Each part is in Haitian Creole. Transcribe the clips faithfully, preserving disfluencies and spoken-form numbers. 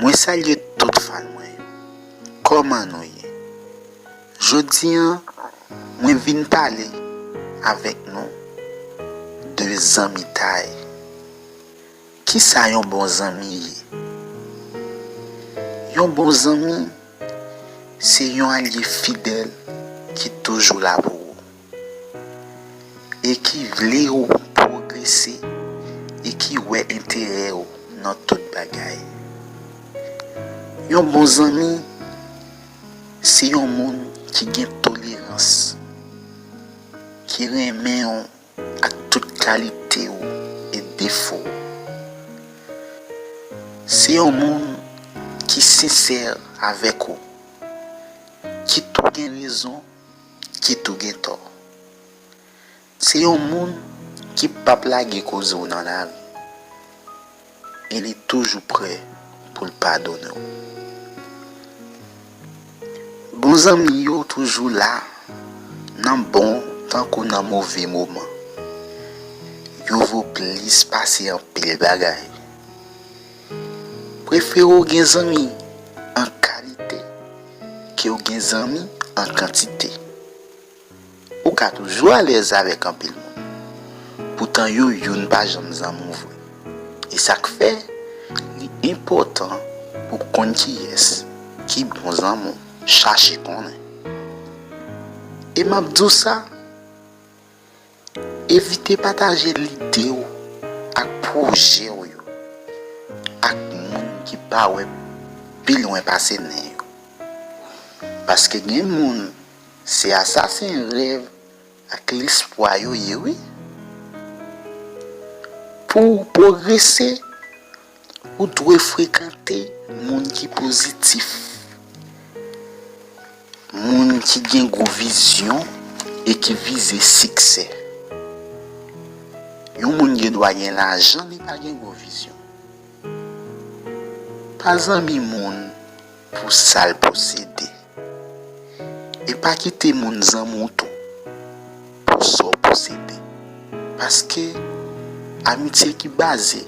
Mwen salye tout fan mwen yo. Kòman nou ye? Jodi an, mwen vin pale avèk nou de zanmitay. Kisa yon bon zanmi ye? Yon bon zanmi se yon alye fidèl ki toujou la pou ou e ki vle w pwogrese e ki wè enterè w nan tout bagay. Yon bon zanmi se yon moun ki gen tolerans, ki renmen w ak tout kalite w e defo w. Se yon moun ki sensè avèk ou, kit ou gen rezon, kit ou gen tò. Se yon moun ki p ap lage koze w nan lari e li toujou prè pou l padone w. Bon zanmi yo toujou la, nan bon tankou nan move moman. Yo vo plis pase anpil bagay. Prefere w gen zanmi an kalite ke w gen zanmi an kantite. Ou ka toujou alèz avèk anpil moun, poutan yo youn pa janm zanmi w vre. E sa k fè li enpòtan pou w konn kiyès ki bon zanmi w, chache konnen. E m ap di w sa, evite pataje lide w ak pwojè w yo ak moun ki pa wè pi lwen pase nen yo. Paske gen moun, se asasen rèv ak lespwa yo ye, wi. Pou w pwogrese, ou dwe frekante moun ki pozitif, moun ki gen gwo vizyon e ki vize siksè. Yon moun gen dwa gen lajan, li pa gen gwo vizyon. Pa zanmi moun pou sa l posede. E pa kite moun zanmi w tou pou sa w posede. Paske amitye ki baze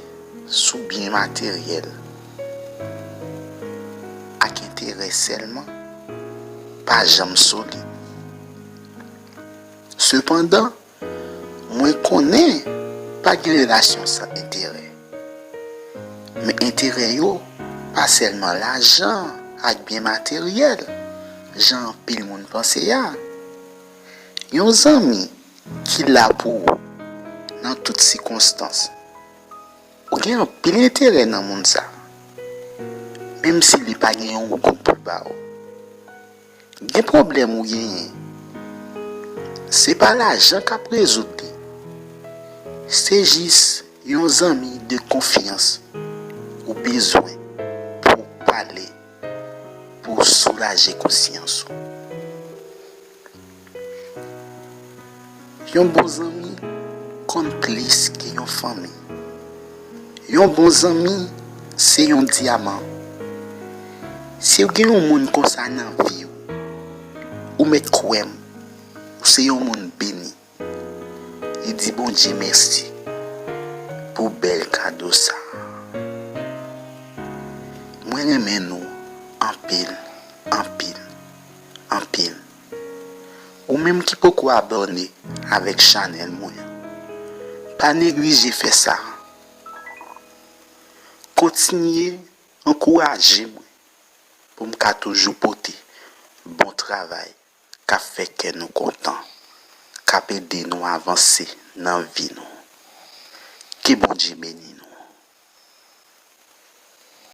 sou byen materyèl ak enterè sèlman pa janm solid. Sepandan, mwen konnen pa gen relasyon san enterè. Men enterè yo pa sèlman lajan ak byen materyèl, jan anpil moun panse a. Yon zanmi ki la pou ou nan tout sikonstans. Ou gen anpil enterè nan moun sa, menm si li pa gen yon goud pou l ba ou. Gen pwoblèm ou genyen, se pa lajan k ap rezoud li. Se jis yon zanmi de konfyans ou bezwen pou w pale, pou w soulaje konsyans ou. Yon bon zanmi konn plis ke yon fanmi. Yon bon zanmi se yon dyaman. Si w gen yon moun konsa nan vi w, ou mèt kwè m, ou se yon moun beni. E di Bondye mèsi pou bèl kado sa a. Mwen renmen nou anpil, anpil, anpil. Ou menm ki poko abòne avèk chanèl mwen an, pa neglije fè sa. Kontinye ankouraje mwen pou m ka toujou pote bon travay k ap fè kè nou kontan, k ap ede nou avanse nan vi nou. Ke Bondye beni nou.